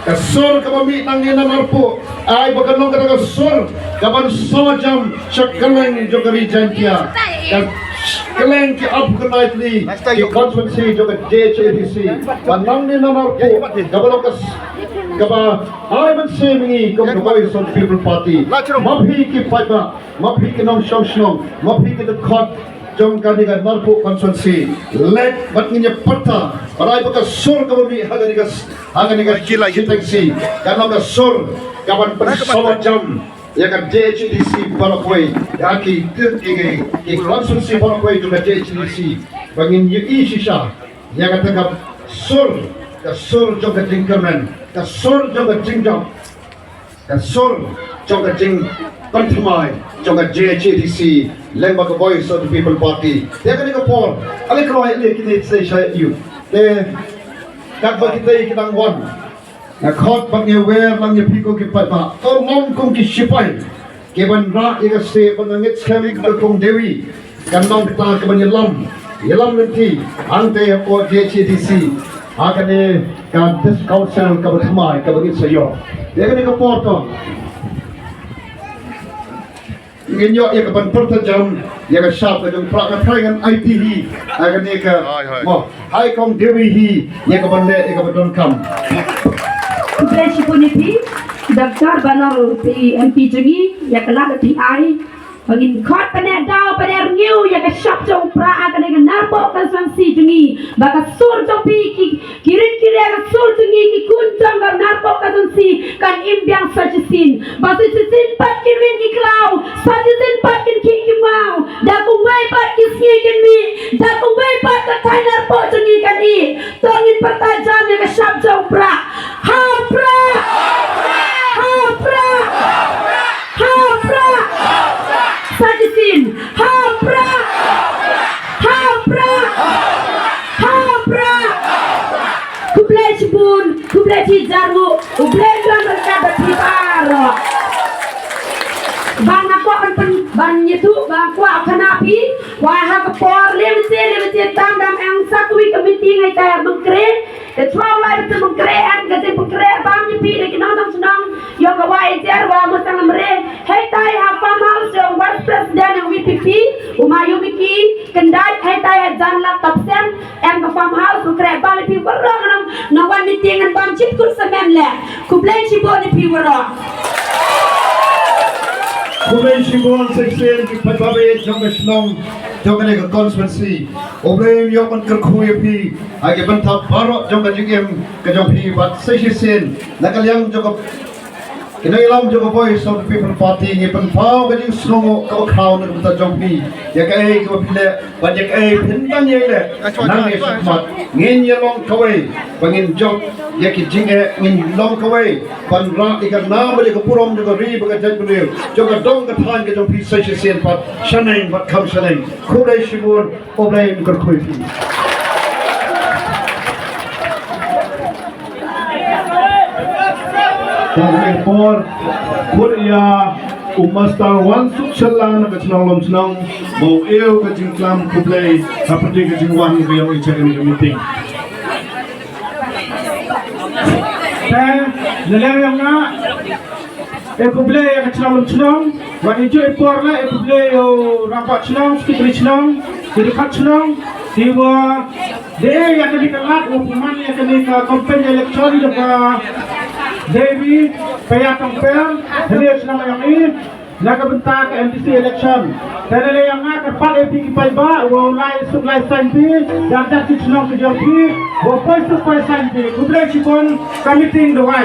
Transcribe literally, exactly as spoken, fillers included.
Ka sur kaba mih nangne na Narpuh, ai ba kan long kata ka sur kaban sawajam sha kylleng jong ka ri Jaintia, ka kylleng ki arphew khyndai tylli ki constituency jong ka J H A D C. Ba nangne na Narpuh kaba long ka s-, kaba ai ban sngewthuh kum ka Voice of the People Party. Ma phi ki paidbah, ma phi ki nongshong shnong, ma phi ki dkhot jong kane ka Narpuh constituency, leit bad ngin ïa pyrta, ba ai ba ka sur kaba mih ha kane ka s-, ha kane ka constituency kan long ka sur kaban pynsawajam ïa ka J H A D C baroh kawei, ïa ki, ki, ki, ki constituency baroh kawei jong ka J H A D C. Ba ngin ïohi shisha ïa kata ka sur, ka sur jong ka jingkyrmen, ka sur jong ka jingjop, ka sur jong ka jingpynthymmai jong ka J H A D C lyngba ka Voice of the People Party. Te kane ka por, ale kloi, ale kine, sa shisha ïa u. Te katba kita ki dang wan, nga khot bad nga wer lang ïa phi ko ki paidbah, to long kum ki shipai kiban rah ïa ka seh, ban ngeit skhem ka Kong Dewi kan long kita kiban ïalam, ïalam lynti hangta ha J H A D C, ha kane ka District Council kaba thymmai, kaba ngin sa ïoh. Ïa kane ka por to ngin ïoh ïa kaban pyrta jam ïa ka shap ka jong Prah, ka trai ngan aiti hi ha kane ka, mo, hai Kong Dewi hi ïa kaban leh ïa kaba donkam. Khublei shibun ïa phi Doctor Banor, phi M P jong ngi, ïa ka lad ba phi ai ba ngin khot, pyneh daw, pyneh rngiew ïa ka shap jong Prah ha kane ka Narpuh constituency jong ngi, ba ka sur jong phi, ki, ki rit ki riang, ka sur jong ngi ki khun jong ka Narpuh constituency kan im biang sa shisien. Ba sa shisien pat kin win ki khlaw, sa shisien pat kin khih ki maw, da kumwei pat ki sngi kin mih, da kumwei pat ka thaiñ Narpuh jong ngi kan ih. To ngin pyrta jam ïa ka shap jong Prah. Ha Prah! Ha Prah! Ha Prah! Sa shisien. Ha Prah! Ha Prah! Ha Prah! Khublei shibun, khublei shi hajar nguh, U Blei un don ryngkat bad phi baroh. Ba nga kwah ban pyn-, ban ïathuh, ba nga kwah khana phi, wa ha ka por le baje, le baje tam dang eng sa kawei ka meeting ha itai ha Mynkre. Te shuwa u lai baje Mynkre, em ka jingpynkhreh bam ïa phi da ki nongshong shnong jong ka Y H R, wa Mawsangmare. Ha itai ha farmhouse jong Vice President jong V P P, u Mayumiki Kyndait, ha itai ha Jan Laptop Sem, em ka farmhouse, u khreh bam ïa phi waroh, ngan wan meeting ngan bam shiphew kut samen leh. Khublei shibun ïa phi waroh. Khublei shibun sa shisien ki paidbah jong ka shnong, jong kane ka constituency. U Blei un ïoh ban kyrkhu ïa phi ha ki bynta baroh jong ka jingim ka jong phi, bad sa shisien na ka liang jong ka, ki nongïalam jong ka Voice of the People Party, ngi pynpaw ka jingsngewnguh kaba khraw na ka bynta jong phi ïa kaei kaba phi leh, bad ïa kaei phin dang ïaleh nangne shakhmat. Ngin ïa long kawei ba ngin jop ïa ki jingeh, ngin long kawei ban rah ïa ka nam bad ïa ka burom jong ka ri bad ka jaitbynriew, jong ka dong ka thaiñ ka jong phi sa shisien pat, shaneng bad kham shaneng. Khublei shibun, U Blei un kyrkhu ïa phi. Ka por khot ïa u Master Wansuk Shylla na ka shnong Lumshnong, ba u ïoh ka jingklam khublei hapdeng ka jingwan ka ïong i cha kane ka meeting. Te na liang ïong nga, e khublei ïa ka shnong Lumshnong, wat ïa jooh i por la, e khublei ïa u rangbah shnong, secretary shnong, ki dkhot shnong, kiwa dei ïa kane ka lad, u pynman ïa kane ka campaign election jong ka Dewi Paya Tongper, hynne shnong ïong i, na ka bynta ka M D C election. Te na liang ïong nga kyrpad ïa phi ki paidbah, wa u lai suk lai saiñ phi, dang dang ki shnong ki jong phi, wa poi suk poi saiñ phi. Khublei shibun, ka meeting duwai.